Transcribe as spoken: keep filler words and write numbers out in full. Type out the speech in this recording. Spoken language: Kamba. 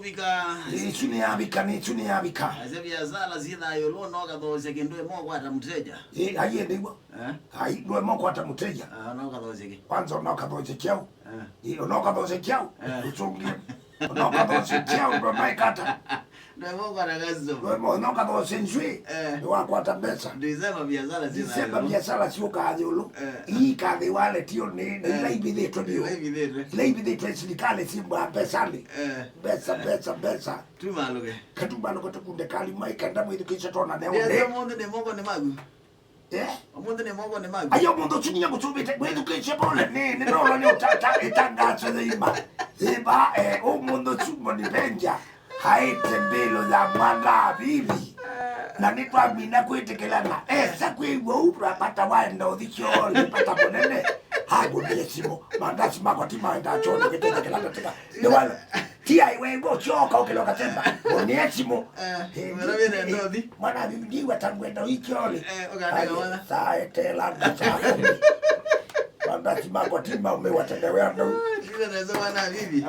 Vika. Ĩsu nĩ yavika, nĩ ĩsu nĩ yavika. Ase biasala syĩ thayũ, lũ no kathoosya kĩndũ ĩmo kwata mũteja. Ĩ, aiye nĩw'o. Eh? Ai, ndwe mo kwata mũteja. Ah, no kathoosya kĩ? Kwanza no kathoosya kyau. Eh. Ĩ, no kathoosya kyau. Eh. Ũchungie. No kathoosya kyau, ndwe maikata. Ndwe mo kwata customer. Ndwe mo, no kathoosya njui. Eh. Nĩ wakwata mbeca. Ndisema biasala syĩ thayũ. Ndisema biasala syũkaa yũlũ. Eh. Ii kathi wale tio nĩ, nĩ ila ivithĩtwe biũ. Ila ivithĩtwe. Ila ivithĩtwe sirikali simbwa mbecanĩ. Eh. Mbeca, mbeca, mbeca. Tumalũke. Katumalũke tũkunde kalima ikenda mwĩthukĩĩsya tona neo. Ndĩasya ũmũnthĩ nĩ mokonĩ maku. Eh? Ũmũnthĩ nĩ mokonĩ maku. Ayo mũndũ ũcio ninya mũtũmĩte mwĩthukĩĩsye pole nĩ, nĩ nolo nĩ ũtata ĩtangazo yaima. Ĩba, eh, ũmũndũ ũcio mboni benja. Haĩte mbĩlo ya mwana Avivi. Na nĩtwamina kwĩtĩkĩlana. Esa kwĩw'a ũu, bata waenda ũthi kyoo, nĩ bata mũnene. Hagũnie simũ. Mandasi makwa ti maenda kyoo, nĩkĩtĩkĩlana tĩka. Nĩ wala. Ti ai we ngo choka ukilo katemba. Unie simu. Eh, mwana wĩna ndothi. Mwana bibi ndiwa tangwenda ikiole. Eh, ukaandika mwana. Saa etela na saa kumi. Mandasi makwa ti maume watendewea ndo. Ah, tile na mwana bibi.